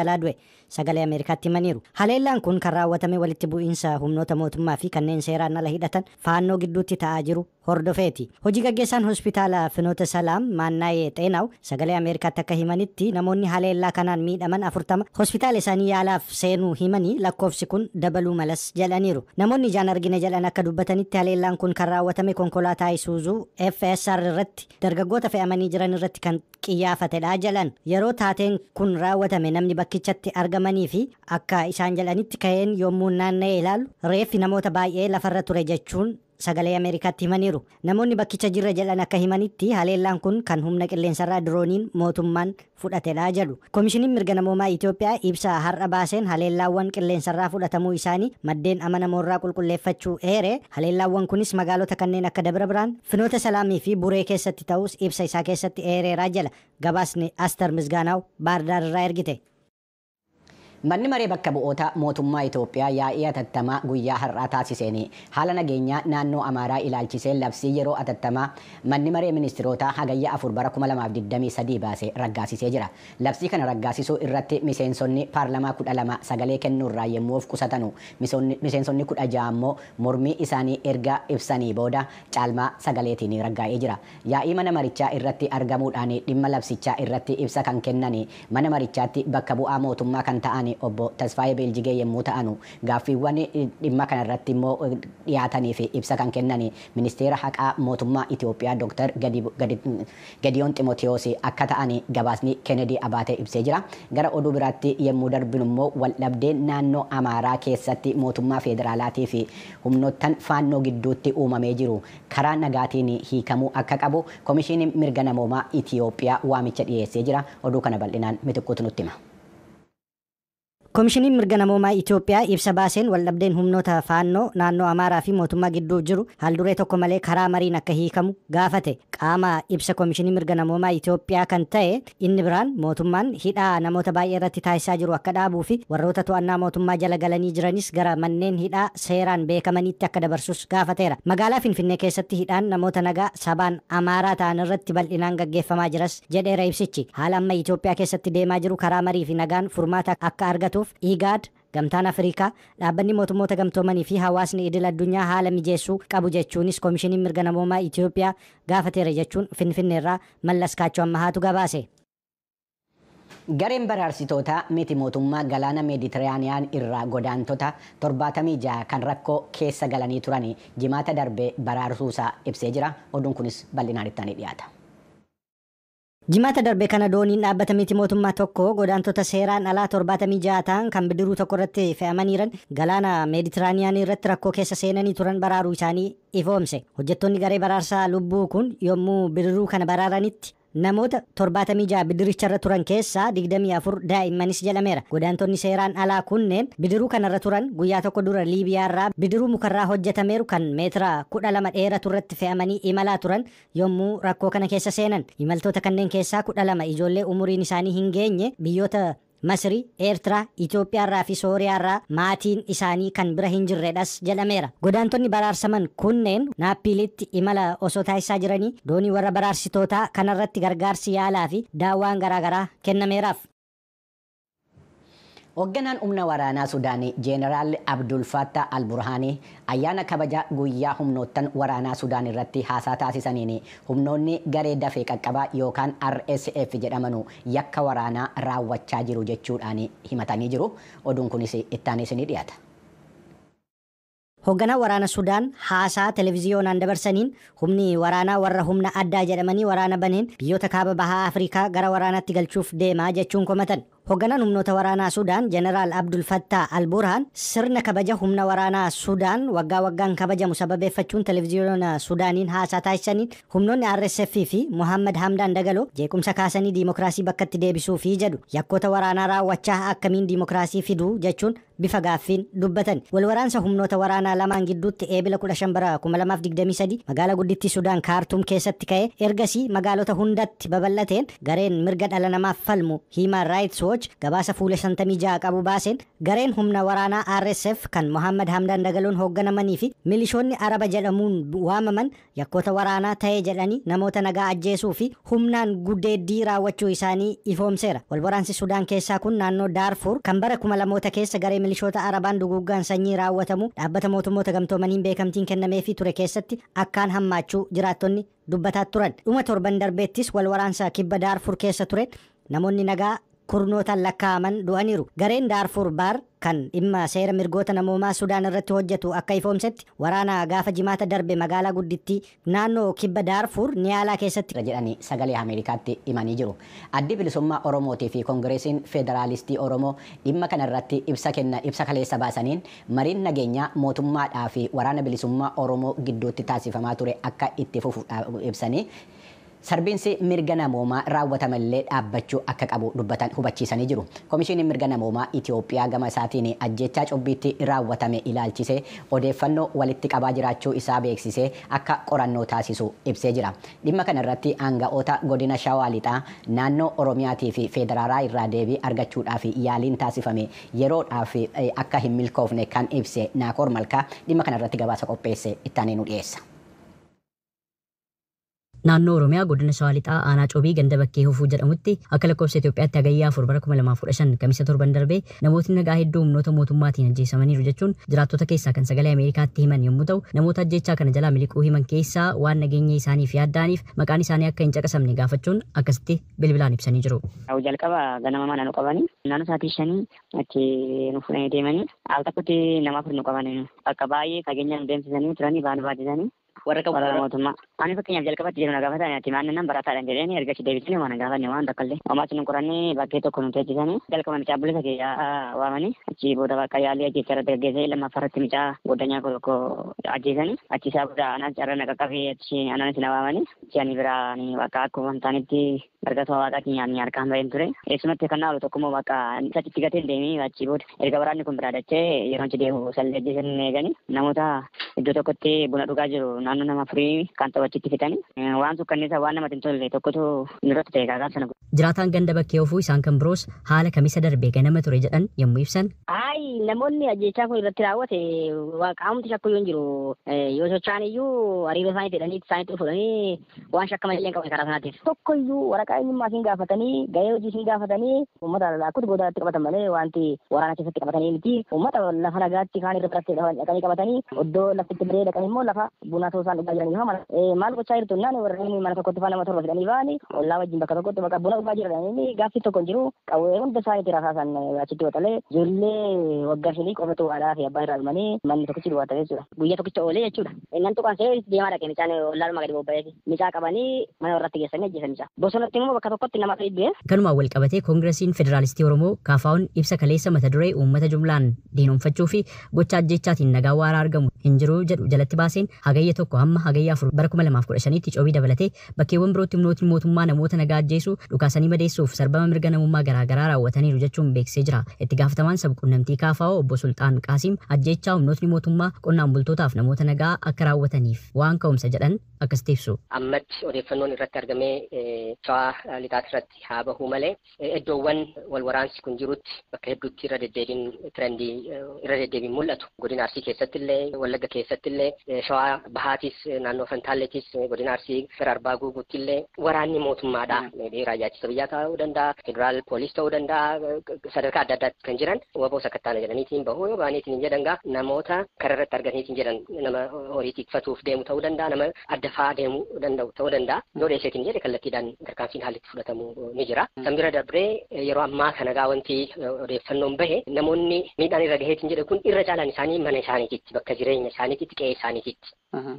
jalaa du'e Sagalee Ameerikaatti himaniiru. Haleellaan kun kan raawwatame walitti bu'iinsa humnoota mootummaa fi kanneen seeraan ala hidhatan Faannoo gidduutti ta'aa jiru hordofeeti. Hojii gaggeessaan hospitaala Finoota Salaam Maannaayee Xeenaaw Sagalee Ameerikaatti akka himanitti, namoonni haleellaa kanaan miidhaman 40 hospitaala isaanii yaalaaf seenuu himanii, lakkoofsi kun dabaluu malas jedhaniiru. Namoonni ijaan argine jedhan akka dubbatanitti, haleellaan kun kan raawwatame konkolaataa Isuuzuu FSR irratti dargaggoota fe'amanii jiran irratti kan qiyyaafatedha jedhan. Yeroo taateen kun raawwatame namni bakkichatti argamanii fi akka isaan jedhanitti, ka'een yommuu naanna'ee ilaalu reeffi namoota baay'ee lafarra ture jechuun Sagalee Ameerikaatti himaniiru. Namoonni bakkicha jirra jedhan akka himanitti, haleellaan kun kan humna qilleensarraa dirooniin mootummaan fudhatedha jedhu. Koomishiniin mirga namoomaa Itoophiyaa ibsa har'a baaseen haleellaawwan qilleensarraa fudhatamuu isaanii maddeen amanamoorraa qulqulleeffachuu eere. Haleellaawwan kunis magaalota kanneen akka Dabra Birhaan, Finoota Salaamii fi Buree keessatti ta'us ibsa isaa keessatti eereeraa jala gabaasni Aster Misgaanaaw Baardaar irraa ergite. Manni maree bakka bu'oota mootummaa Itoophiyaa yaa'ii atattamaa guyyaa har'aa taasiseen haala nageenyaa naannoo Amaaraa ilaalchisee labsii yeroo atattamaa manni maree ministirootaa Hagayya 4 bara 2023 baase raggaasisee jira. Labsii kana raggaasisuu irratti miseensonni paarlamaa 12 sagalee kennuurraa yommuu of qusatanu, miseensonni 16 ammoo mormii isaanii erga ibsanii booda caalmaa sagaleetiin raggaa'ee jira. Yaa'ii mana marichaa irratti argamuudhaan dhimma labsichaa irratti ibsa kan kennan mana marichaatti bakka bu'aa mootummaa kan ta'an obbo Tasfaayee Beeljigee yommuu ta'anu, gaaffiiwwan dhimma kanarratti immoo dhiyaatanii fi ibsa kan kennan ministeera haqaa mootummaa Itoophiyaa Dr. Gediyoon Ximotiyoos akka ta'an gabaasni Kennedy Abaatee ibsee jira. Gara oduu biraatti yommuu darbinu immoo, waldhabdeen naannoo Amaaraa keessatti mootummaa federaalaatii fi humnoottan Faannoo gidduutti uumamee jiru karaa nagaatiin hiikamuu akka qabu Komishiiniin mirga namoomaa Itoophiyaa waamicha dhiyeessee jira. Oduu kana bal'inaan Mitikkuutu nutti hima. Koomishiniin mirga namoomaa Itoophiyaa ibsa baaseen waldhabdeen humnoota Faannoo naannoo Amaaraa fi mootummaa gidduu jiru haalduree tokko malee karaa mariin akka hiikamu gaafate. Qaama ibsa Koomishinii mirga namoomaa Itoophiyaa kan ta'e inni biraan, mootummaan hidhaa namoota baay'ee irratti taasisaa jiru akka dhaabuu fi warroota to'annaa mootummaa jala galanii jiranis gara manneen hidhaa seeraan beekamaniitti akka dabarsus gaafateera. Magaalaa Finfinnee keessatti hidhaan namoota nagaa sabaan Amaaraa ta'an irratti bal'inaan gaggeeffamaa jiras jedheera ibsichi. Haala amma Itoophiyaa keessatti deemaa jiru karaa marii fi nagaan furmaata akka argatuuf IGAD, Gamtaan Afrikaa, dhaabbanni mootummoota gamtoomanii fi hawaasni idil addunyaa haala mijeessuu qabu jechuunis Koomishiniin mirga namoomaa Itoophiyaa gaafateera jechuun Finfinneerraa Mallas Kaachoo Ammahaatu gabaase. Gareen baraarsitoota miti mootummaa galaana Meeditiraaniyaan irraa godaantota 76 kan rakkoo keessa galanii turan Jimaata darbe baraarsuusaa ibsee jira. Oduun kunis bal'inaan itti dhiyaata. Jimaata darbe kana dooniin dhaabbata miti mootummaa tokko godaantota seeraan alaa 76 ta'an kan bidiruu tokko irratti fe'amaniiran galaana Meeditiraaniyaan irratti rakkoo keessa seenanii turan baraaruu isaanii ifoomse. Hojjettoonni garee baraarsaa lubbuu kun yommuu bidiruu kana baraaranitti namoota 76 bidiricharra turan keessaa 24 daa'immanis jedhameera. Godaantonni seeraan alaa kunneen bidiruu kanarra turan guyyaa tokko dura Liibiyaarraa bidiruu mukarraa hojjetameeru kan meetira 12 dheeratu irratti fe'amanii imalaa turan yommuu rakkoo kana keessa seenan. Imaltoota kanneen keessaa 12 ijoollee umuriin isaanii hin geenye biyyoota Masrii, Eertiraa, Itoophiyaarraa fi Sooriyaarraa maatiin isaanii kan bira hin jirredhas jedhameera. Godaantonni baraarsaman kunneen Naappiilitti imala osoo taasisaa jiranii doonii warra baraarsitootaa kanarratti gargaarsi yaalaa fi daawwaan garaagaraa kennameeraaf. Hoogganaan humna waraanaa Sudaanii Jeeneraal Abdul Fattah Al-Burhaanii ayyaana kabaja guyyaa humnoottan waraanaa Sudaan irratti haasaa taasisaniin humnoonni garee dafee qaqqabaa yookaan RSF jedhamanu yakka waraanaa raawwachaa jiru jechuudhaan himatanii jiru. Oduun kunis ittaanee isinii dhiyaata. Hoogganaan waraana Sudaan haasaa televiziyoonaan dabarsaniin humni waraanaa warra humna addaa jedhamanii waraana baneen biyyoota kaaba bahaa Afrikaa gara waraanaatti galchuuf deemaa jechuun komatan. Hoogganaan humnoota waraanaa Sudaan Jeneraal Abdul Fattah Al-Burhaan sirna kabaja humna waraanaa Sudaan waggaa waggaan kabajamu sababeeffachuun televiziyoona Sudaaniin haasaa taasisaniin humnoonni RSF fi Muhammad Hamdaan Dagaloo jeequmsa kaasanii diimokiraasii bakkatti deebisuu fi jedhu, yakkoota waraanaa raawwachaa akkamiin diimokiraasii fiduu jechuun bifa gaaffiin dubbatan. Wal waraansa humnoota waraanaa lamaan gidduutti Eebila 15 bara 2023 magaalaa guddittii Sudaan Kaartuum keessatti ka'e ergasii magaalota hundatti babal'ateen gareen mirga dhala namaaf falmu Human Rights Watch Rights Watch gabaasa fuula 56 qabu baaseen, gareen humna waraanaa RSF kan Mohammad Hamdan Dagaloon hoogganamanii fi milishoonni Araba jedhamuun waamaman yakkoota waraanaa ta'ee jedhanii namoota nagaa ajjeesuu fi humnaan gudeeddii raawwachuu isaanii ifoomseera. Walwaraansi Sudaan keessaa kun naannoo Daarfur kan bara 2000moota keessa garee milishoota Arabaan duguuggaan sanyii raawwatamu dhaabbata mootummoota gamtoomaniin beekamtiin kennameefii ture keessatti akkaan hammaachuu jiraattonni dubbataa turan. Dhuma torban darbeettis walwaraansa kibba Daarfur keessa ture namoonni nagaa kurnootaan lakkaa'aman du'aniiru. Gareen Daarfur Baar kan dhimma seera mirgoota namoomaa Sudaan irratti hojjetu akka ifoomsetti, waraana gaafa Jimaata darbe magaalaa guddittii naannoo kibba Daarfur Niyaalaa keessatti jedhanii sagalee Ameerikaatti himanii jiru. Addi Bilisummaa Oromootii fi Koongireesiin Federaalistii Oromoo dhimma kanarratti ibsa kenna ibsa kaleessa baasaniin, mariin nageenyaa mootummaadhaa fi waraana bilisummaa Oromoo gidduutti taasifamaa ture akka itti fufu ibsanii, sarbiinsi mirga namoomaa raawwatamallee dhaabbachuu akka qabu dubbatan hubachiisanii jiru. Komishiiniin mirga namoomaa Itoophiyaa gama isaatiin ajjechaa Cobbiitti raawwatame ilaalchisee odeeffannoo walitti qabaa jiraachuu isaa beeksisee akka qorannoo taasisu ibsee jira. Dhimma kanarratti aanga'oota godina Shawaa Lixaa, naannoo Oromiyaatii fi Federaalaa irraa deebii argachuudhaaf yaaliin taasifame yeroodhaaf akka hin milkoofne kan ibse Naakoor Malkaa dhimma kanarratti gabaasa qopheesse ittaanee nu dhiyeessa. Naannoo Oromiyaa godina Shawaa Lixaa aanaa Cobii ganda Bakkee Hufuu jedhamutti akka lakkoofsa Itoophiyaatti Hagayyaa 4 bara 2015, Kamisa torban darbee, namootni nagaa hedduu humnoota mootummaatiin ajjeesamaniiru jechuun jiraattota keessaa kan sagalee Ameerikaatti himan yommuu ta'u, namoota ajjeechaa kana jalaa miliquu himan keessaa waan nageenya isaaniif yaadda'aniif maqaan isaanii akka hin caqasamne gaafachuun akkasitti bilbilaan ibsanii jiru. Jalqaba ganama mana nu qabanii, naannoo sa'aatii 5 achi nu fuudhanii deemanii, al tokkotti nama afur nu qabanii, bakka baay'ee fageenya nu deemsisanii turanii baanu baachisanii Warra qabu warra mootummaa. Ani fakkeenyaaf jalqabatti jedhu na gaafatan, ati maal nan barataadhaan jedheen. Erga achi deebisanii waan na gaafanne waan takka illee. Homaas nu qorannee bakkee tokko nu teessisanii, jalqaba mucaa bulisa kiyyaa waamanii, achi booda bakka yaalii ajjeechaa irratti gaggeessanii, lammaffaa irratti mucaa goddanyaa tokko ajjeesanii, achi isaa booda anaan carra na qaqqabee achi anaanis na waamanii, achi ani biraa bakka akkuma hin taanetti gargaarsa waaqaatiin nyaanni harkaan baheen ture. Eessumatti kan oolu tokkommoo bakka achitti gateen deemee, achi booda erga waraanni kun biraa dachee yeroo achi deemu sallee ajjeesanii eeganii, namoota iddoo tokkotti buna dhugaa jiru naannoo nama afurii kan ta'u achitti fixanii, waan sukkanneessa waan namatti hin tolle tokkotu nurratti ta'e kaakaa sana. Jiraataan ganda Bakkee Hufuu isaan kan biroos haala Kamisa darbee ganama ture jedhan yommuu ibsan. Ayi, namoonni ajjechaa kun irratti raawwate waa qaamti shakku hin jiru. Yoo socho'an iyyuu hariiroo isaanii jedhanii isaanitti fuudhanii waan shakkaman illee hin qaban karaa sanaatiif. Tokko iyyuu waraqaa eenyummaa isin gaafatanii, gahee hojii isin gaafatanii, uummata lakkuutti boodaatti qabatan malee wanti waraana keessatti qabatanii miti. Uummata lafa nagaatti kaan irra biratti dhaqanii qabatanii, iddoo lafti itti biree dhaqanii immoo lafa buna osoo isaan dhugaa jiranii maal gochaa jirtu naan, warreen mana tokkotti faa nama torba fidanii ba'anii ollaa wajjin bakka tokkotti bakka buna dhugaa jiran, gaaffii tokko hin jiru. Qawwee hunda isaaniitti rasaasan achitti waxalee, ijoollee waggaa 5 qofatu haadhaa fi abbaa irraa dhumanii manni tokkichi duwwaa ta'ee jechuudha. Guyyaa tokkicha oolee jechuudha. Nan tuqaan see deemaa dhaqe, mucaan ollaadhuma gadi bobba'eeti. Mucaa qabanii mana warratti geessanii ajjeesan mucaa. Bosonatti immoo bakka tokkotti nama du'e. Kanumaan wal qabatee Koongiresiin Federaalistii Oromoo KFO'n ibsa kaleessa mata duree "Uummata jumlaan diinonfachuu fi gocha ajjeechaatiin nagaa waaraa argamu hin jiru" jedhu jalatti baaseen, Hagayya 1 hamma Hagayya 4 bara 2015tti Cobii dabalatee bakkeewwan birootti humnootni mootummaa namoota nagaa ajjeesuu, dhukaasanii madeessuuf sarbama mirga namummaa garaagaraa raawwataniiru jechuun beeksisee jira. Itti gaafatamaan sabquunnamtii KFO obbo Sulxaan Qaasim ajjeechaa humnootni mootummaa qonnaan bultootaaf namoota nagaa akka raawwataniif waan ka'umsa jedhan akkasitti ibsu. Ammatti odeeffannoon irratti argamee Shawaa Lixaat irratti haa bahuu malee, iddoowwan wal waraansi kun jirutti bakka hedduutti irra deddeebiin trendii irra deddeebiin mul'atu. Godina Arsii keessatti illee, Wallagga keessatti illee, Shawaa Bahaatis, naannoo Fantaalleetis, godina Arsii gara Arbaa Guuguutti illee waraanni mootummaadha. Raayyaa ittisa biyyaa ta'uu danda'a, federaal poolis ta'uu danda'a, sadarkaa adda addaatti kan jiran waboo sakattaana jedhaniitiin bahuu, yoo bahaniitiin hin jedhan gaa namoota karaa irratti arganiitiin jedhan, nama horii tikfatuuf deemu ta'uu danda'a, nama adda fa'aa deemuu danda'u ta'uu danda'a. Yoo dheesseetiin jedhe kallattiidhaan tarkaanfiin haalli itti fudhatamu ni jira. San bira darbee yeroo ammaa kana gaa wanti odeeffannoon bahe, namoonni miidhaan irra gaheetiin jedhe kun irra caalaan isaanii mana isaaniititti, bakka jireenya isaaniititti, qe'ee isaaniititti.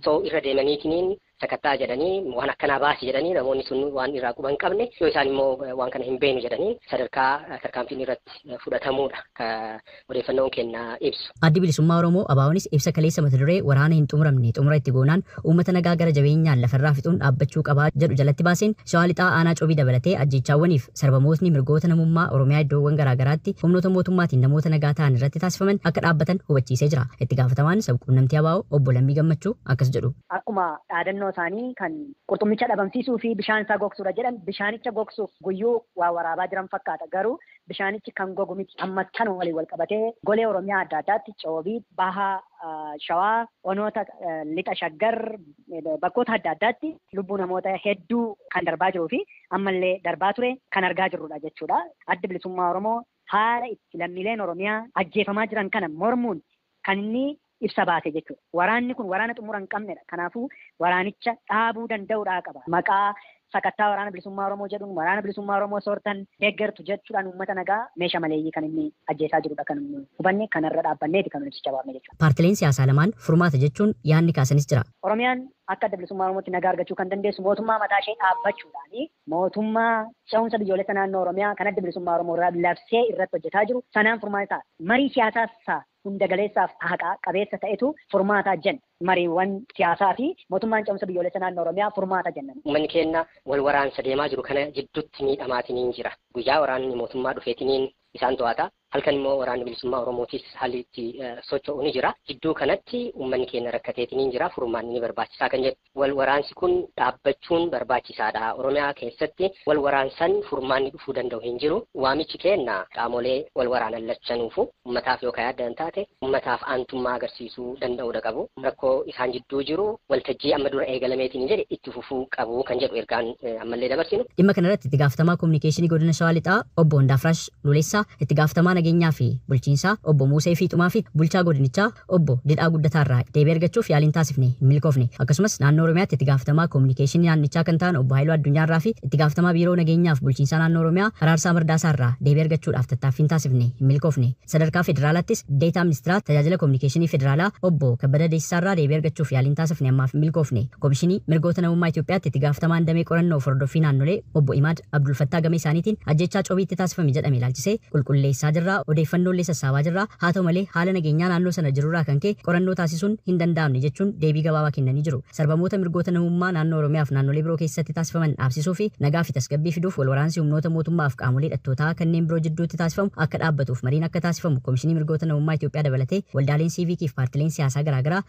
So irra deemaniitiin sakattaa jedhanii, waan akkanaa baasi jedhanii, namoonni sun waan irraa quban qabne, yoo isaan immoo waan kana hin beenu jedhanii, sadarkaa tarkaanfiin irratti fudhatamuudha ka odeeffannoon kenna ibsu. Addi Bilisummaa Oromoo ABO'nis ibsa kaleessa mata duree "Waraana hin xumuramne xumura itti goonaan uummata nagaa gara jabeenyaan lafarraa fixuun dhaabbachuu qabaa" jedhu jalatti baaseen, Shawaa Lixaa aanaa Cobii dabalatee ajjeechaawwaniif sarbamootni mirgoota namummaa Oromiyaa iddoowwan garaagaraatti humnoota mootummaatiin namoota nagaa ta'an irratti taasifaman akka dhaabbatan hubachiisee jira. Itti gaafatamaan sabquunnamtii ABO obbo Lammii Gammachuu akkas jedhu. Akkuma dhaadannoo isaanii kan qurxummicha dhabamsiisuu fi bishaan isaa gogsuudha jedhan bishaanicha gogsuuf guyyuu waa waraabaa jiran fakkaata. Garuu bishaanichi kan gogu miti. Ammas kanuma waliin wal qabatee golee Oromiyaa adda addaatti Coobii, Bahaa, Shawaa, Onoota, Lixa Shaggar bakkoota adda addaatti lubbuu namoota hedduu kan darbaa jiruu fi ammallee darbaa ture kan argaa jirrudha jechuudha. Addi Bilisummaa Oromoo haala itti lammiileen Oromiyaa ajjeefamaa jiran kana mormuun kan inni ibsa baase jechuudha. Waraanni kun waraana xumura hin qabnedha. Kanaafuu waraanicha dhaabuu danda'uudhaa qaba. Maqaa sakattaa waraana bilisummaa Oromoo jedhuun waraana bilisummaa Oromoo soortan deeggartu jechuudhaan uummata nagaa meeshaa maleeyyii kan inni ajjeesaa jirudha kan inni hubanne kanarra dhaabbanneeti kan ibsicha baafne jechuudha. Paartileen siyaasaa lamaan furmaata jechuun yaadni kaasanis jira. Oromiyaan akka adda bilisummaa Oromootti nagaa argachuu kan dandeessu mootummaa mataa ishee dhaabbachuudhaani mootummaa ce'umsa biyyoolessa naannoo Oromiyaa kan adda bilisummaa Oromoo irraa labsee irratti hojjetaa jiru sanaan furmaata ta'a. Marii siyaasaa hunda galeessaaf haqaa qabeessa ta'etu furmaata jenna. Mariiwwan siyaasaa fi mootummaan ce'umsa biyyoolessa naannoo Oromiyaa furmaata jenna. Uummanni keenya wal waraansa deemaa jiru kana jidduutti miidhamaatiniin jira. Guyyaa waraanni mootummaa dhufeetiniin isaan to'ata. Halkan immoo waraanni bilisummaa Oromootis haalli itti socho'u ni jira. Jidduu kanatti uummanni keenya rakkateetiniin jira. Furmaanni ni barbaachisaa kan jedhu. Wal waraansi kun dhaabbachuun barbaachisaadha. Oromiyaa keessatti wal waraansan furmaanni dhufuu danda'u hin jiru. Waamichi keenya qaamolee wal waraanan lachanuufu uummataaf yoo yaaddan taate uummataaf aantummaa agarsiisuu danda'uudha qabu. Rakkoo isaan jidduu jiru waltajjii amma dura eegalameetiin jedhe itti fufuu qabu kan jedhu ergaan ammallee dabarsinu. Dhimma kanarratti itti gaafatamaa kominikeeshinii godina Shawaa Lixaa obbo Hundaafrash Luleessaa, itti gaafatamaa nageenyaa fi bulchiinsaa obbo Muusee Fiixumaa fi bulchaa godinichaa obbo Didhaa Guddataarraa deebii argachuuf yaaliin taasifne hin milkoofne. Akkasumas naannoo Oromiyaatti itti gaafatamaa kominikeeshinii naannichaa kan ta'an obbo Haayiluu Addunyaarraa fi itti gaafatamaa biiroo nageenyaaf bulchiinsaa naannoo Oromiyaa Araarsaa Mardaasaarraa deebii argachuudhaaf tattaaffiin taasifne hin milkoofne. Sadarkaa federaalaattis deetaa ministiraa tajaajila kominikeeshinii federaalaa obbo Kabbada Deessisaarraa deebii argachuuf yaaliin taasifne ammaaf hin milkoofne. Komishinii mirgoota namummaa Itoophiyaatti itti gaafatamaan damee qorannoo fi hordoffii naannolee obbo Imaad Abdulfattaa gamee isaaniitiin ajjechaa Coobiitti taasifame jedhame ilaalchisee qulqulleessaa jirraa, odeeffannoolee sassaabaa jirraa, haa ta'u malee haala nageenyaa naannoo sana jirurraa kan ka'e qorannoo taasisuun hin danda'amne jechuun deebii gabaabaa kennanii jiru. Sarbamoota mirgoota namummaa naannoo Oromiyaa fi naannolee biroo keessatti taasifaman dhaabsisuu fi nagaa fi tasgabbii fiduuf wal waraansi humnoota mootummaa fi qaamolee hidhattootaa kanneen biroo jidduutti taasifamu akka dhaabbatuuf mariin akka taasifamu Komishinii mirgoota namummaa Itoophiyaa dabalatee waldaaleen siiviikii fi paartileen siyaasaa garaagaraa